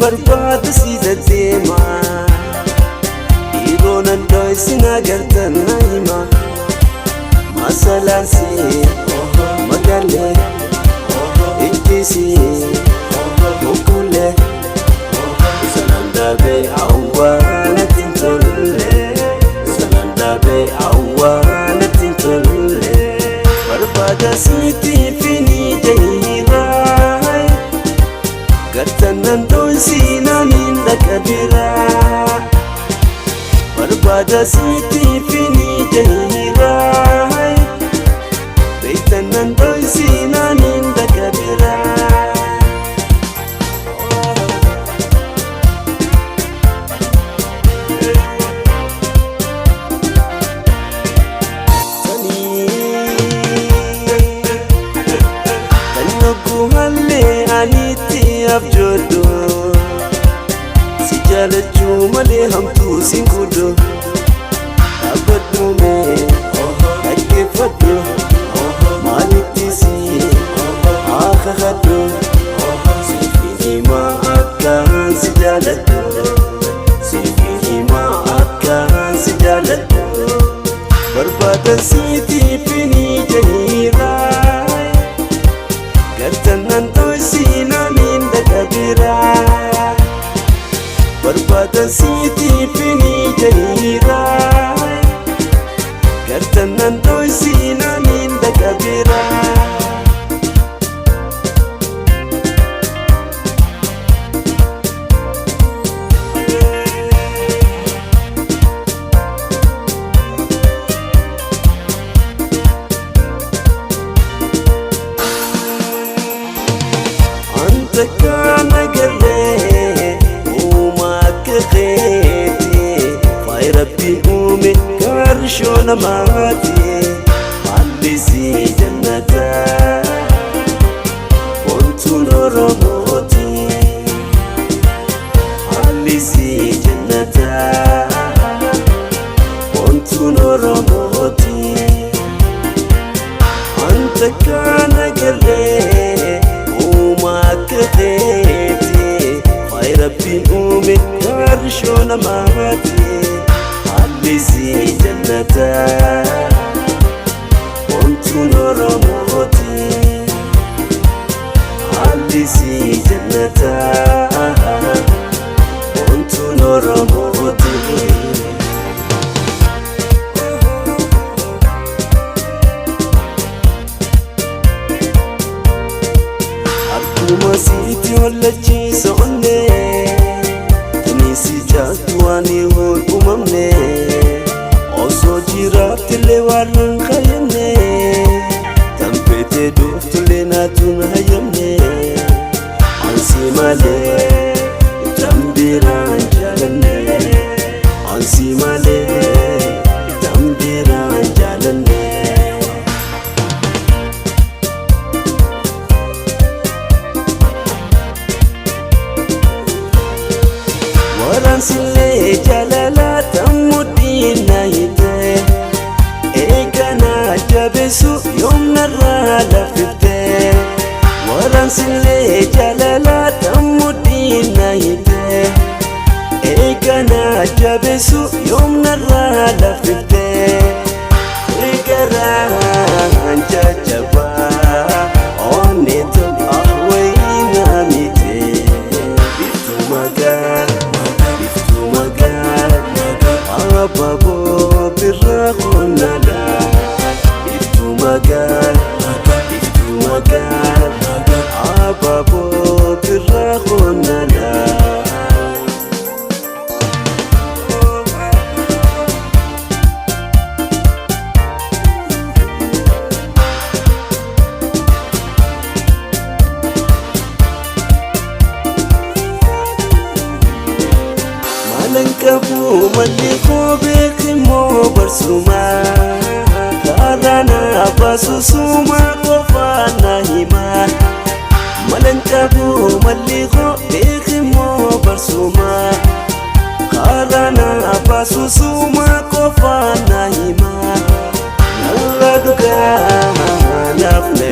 Barbaada si deddeema Dhiiroo nan dho'isin agartan na hima Masalaansi magaalee ijjisi mukkulee Sanaan dhaabee hawwaa natti hin tolle Sanaan dhaabee hawwaa natti hin tolle Barbaada sitti fini jahiraa Gartannan dho'isinaan hin dhaqabiraa Barbaada sitti fini jahiraa Beektannan dho'isinaan hin dhaqabiraa Kan yogguu hallee anitti abjoodhu Si jaalachuu malee hamtuu sin guddu Dhaabbadhu mee dhaggeeffadhu Maalitti si haa kakadhu Siif himaa akkaan si jaaladhu Siif himaa akkaan si jaaladhu Barbaada siitiif ni jahiraa Gartannan dho'isinaan hin dhaqabiraa Barbaada siitiif ni jahiraa Gartannan dho'isinaan hin dhaqabiraa Anta kana garree uumaa akka keeti Faayi rabbiin uume gaarishoo namaati Haalli sii jannataa Ontuun Oromooti Haalli sii jannataa Ontuun Oromooti Anta kana garree uumaa akka keeti Faayi rabbiin uume gaarishoo namaati Haalli sii jannataa Ontuun Oromooti Haalli sii jannataa Ontuun Oromooti Akkuma sitti hollachiisa onnee Tani si jaaltu waan hin uumamne Osoo jiraattillee waan hin hayyamne Tan feetee dhuftullee naatu hin hayyamne Ansi malee tan biraan jaalanne Ansi malee tan biraan jaalanne Waraansillee jaalala tammudhiin na hidhe Eegana jabeessu yoomnarraa laffifte Waraansillee jaalala tammudhiin na hidhe Eegana jabeessu yoomnarraa laffifte Eegaraan jajjabaa onnee tolaa wayinaa mite Biftuu magaa biftuu magaa abaaboo birraa qonnaadha Biftuu magaa biftuu magaa abaaboo birraa qonnaadha. Maalan qabu malli koo beekimoo barsuma Karaa na baasu suma qofaa na hima Maalan qabu malli koo beekimoo barsuma Karaa na baasu suma qofaa na hima Narra dhugaa naaf na